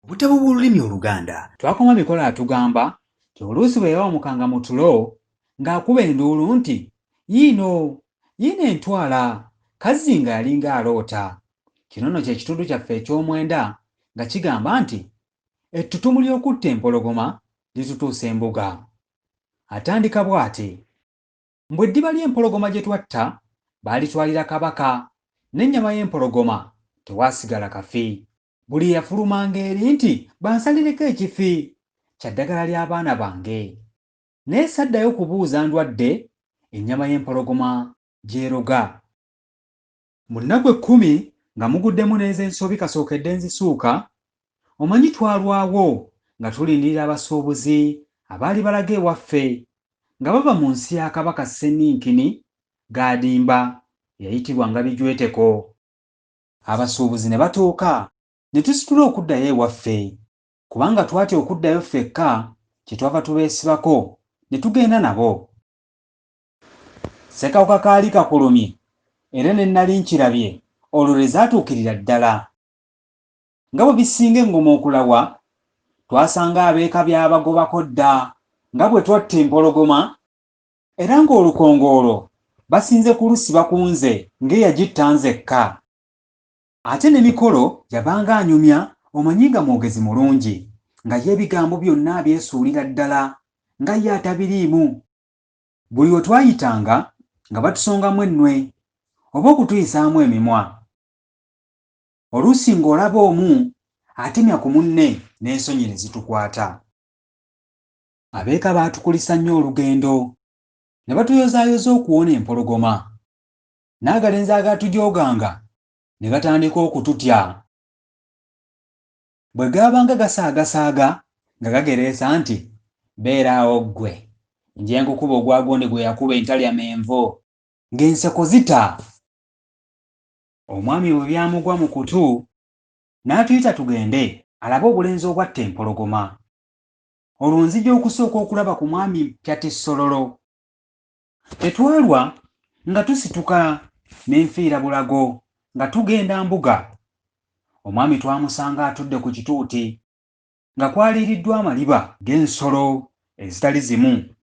Obutabo bw'olulimi Oluganda. Twakoma Mikolo atugamba nti oluusi bwe yawamukanga mu tulo ng'akuba enduulu nti, Yiino! Yiino entwala! Kazzinga yalinga aloota. Kino nno kye kitundu kyaffe eky'omwenda nga kigamba nti, Ettutumu ly'okutta empologoma litutuusa embuga. Atandika bw'ati. Mbu eddiba ly'empologoma gye twatta baalitwalira Kabaka, n'ennyama y'empologoma tewaasigala kafi. Buli eyafulumanga eri nti bansalireko ekifi kya ddagala ly'abaana bange. Naye saddayo kubuuza ndwadde ennyama y'empologoma gy'eroga. Mu nnaku ekkumi nga muguddemu n'ez'ensobi kasookedde nzisuuka, omanyi twalwawo nga tulindirira abasuubuzi abaali balaga ewaffe nga bava mu nsi ya Kabaka Ssenninkini Gaadimba eyayitibwanga Bijweteko. Abasuubuzi ne batuuka ne tusitula okuddayo ewaffe kubanga twatya okuddayo ffekka kye twava tubeesibako ne tugenda nabo. Ssekawuka kaali kakulumye era ne nnali nkirabye olwo lwe zaatuukirira ddala. Nga bwe bisinga eŋŋoma okulawa, twasanga ab'eka byabagobako dda nga bwe twatta empologoma era ng'olukongoolo basinze kulusiba ku nze ng'eyagitta nzekka. Ate ne Mikolo yabanga anyumya omanyi nga mwogezi mulungi nga ye ebigambo byonna abyesuulira ddala nga ye atabiriimu. Buli we twayitanga nga batusongamu ennwe oba okutuyisaamu emimwa. Oluusi ng'olaba omu atemya ku munne n'ensonyi ne zitukwata. Ab'eka baatukulisa nnyo olugendo ne batuyozaayoza okuwona empologoma. N'agalenzi agaatujooganga ne gatandika okututya. Bwe gaabanga gasaagasaaga nga gagereesa nti, Beera awo ggwe, nje nkukube ogwa gundi gwe yakuba entalya menvu. Ng'enseko zita. Omwami bwe byamugwa mu kutu n'atuyita tugende alabe obulenzi obwatta empologoma. Olwo nzija okusooka okulaba ku mwami Mpyati Ssololo. Tetwalwa nga tusituka ne nfiira bulago nga tugenda mbuga. Omwami twamusanga atudde ku kituuti nga kwaliiriddwa amaliba g'ensolo ezitali zimu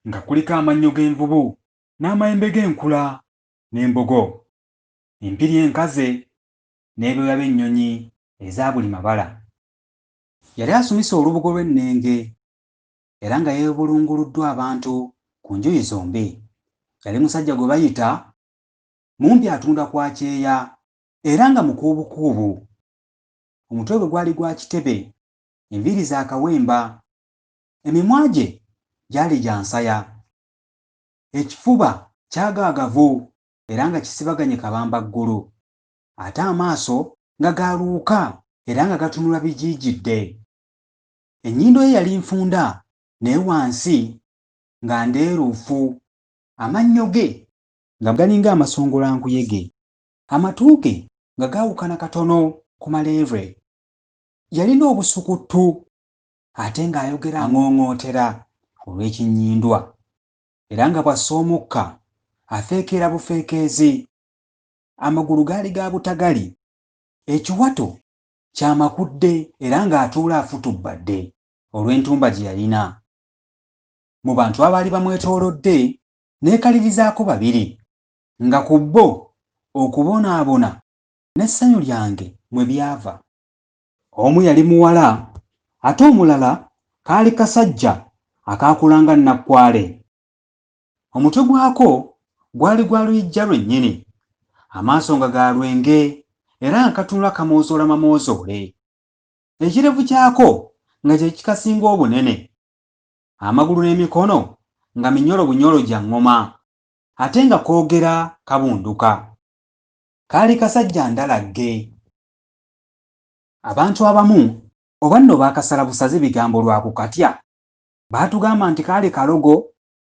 nga kuliko amannyo g'envubu n'amayembe g'enkula n'embogo, empiri enkaze n'ebyoya by'ennyonyi eza buli mabala. Yali asumise olubugo lw'ennenge era nga yeebulunguluddwa abantu ku njuyi zombi. Yali musajja gwe bayita mumpi atunda kwa kyeya era nga mukuubukuubu. Omutwe gwe gwali gwa kitebe, enviiri za kawemba, emimwa gye gyali gya nsaya. Ekifuba kyagaagavu era nga kisibaganye kabambaggulu, ate amaaso nga ga luuka era nga gatunula bijiijidde. Ennyindo ye yali nfunda naye wansi nga ndeeruufu. Amannyo ge nga galinga amasongolankuyege. Amatu ge nga gaawukana katono ku maleerwe. Yalina obusukuttu ate ng'ayogera aŋooŋootera olw'ekinnyindwa era nga bw'assa omukka afeekeera bufeekeezi. Amagulu gaali ga butagali, ekiwato kya makudde era ng'atuula afutubbadde olw'entumba gye yalina. Mu bantu abaali bamwetoolodde neekalirizaako babiri nga ku bo okubonaabona n'essanyu lyange mwe byava. Omu yali muwala ate omulala kaali kasajja akaakula nga nnakkwale. Omutwe gwako gwali gwa luyijja lwennyini, amaaso nga ga lwenge era nga katunula kamoozoola mamoozoole. Ekirevu kyako nga kye kikasinga obunene. Amagulu n'emikono nga minyolo bunyolo gya ŋŋoma ate nga koogera kabunduka. Kaali kasajja ndalagge. Abantu abamu oba nno baakasala busazi bigambo lwa kukatya, baatugamba nti kaali kalogo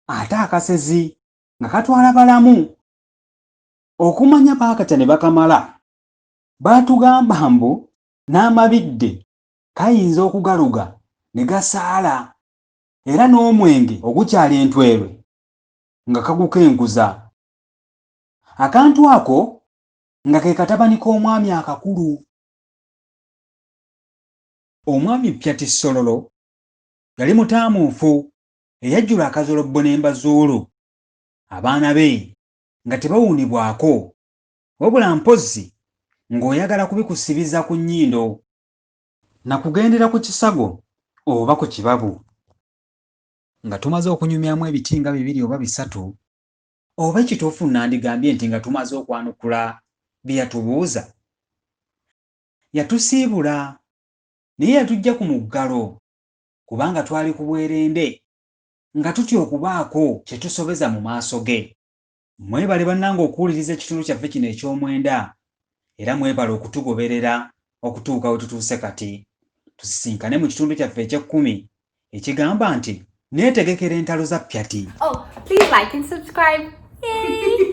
ate akasezi nga katwala balamu. Okumanya baakatya ne bakamala, baatugamba mbu n'amabidde kayinza okugaluga ne gasaala era n'omwenge ogukyali entwerwe nga kagukenkuza. Akantu ako nga ke katabani k'omwami akakulu. Omwami Pyati Sololo yali mutaamuufu eyajjula akazolobbo n'embazuulu, abaana be nga tebawuunibwako wabula mpozzi ng'oyagala kubikusibiza ku nnyindo na kugendera ku kisago oba ku kibabu. Nga tumaze okunyumyamu ebiti nga bibiri oba bisatu, oba ekituufu nnandigambye nti nga tumaze okwanukula bye yatubuuza, yatusiibula naye yatuggya ku muggalo kubanga twali ku bwerende nga tutya okubaako kye tusobeza mu maaso ge. Mwebale bannange okuwuliriza ekitundu kyaffe kino eky'omwenda era mwebale okutugoberera okutuuka we tutuuse kati. Tusisinkane mu kitundu kyaffe eky'ekkumi ekigamba nti Neetegekera entalo za Pyati. Oh, please like and subscribe. Yay!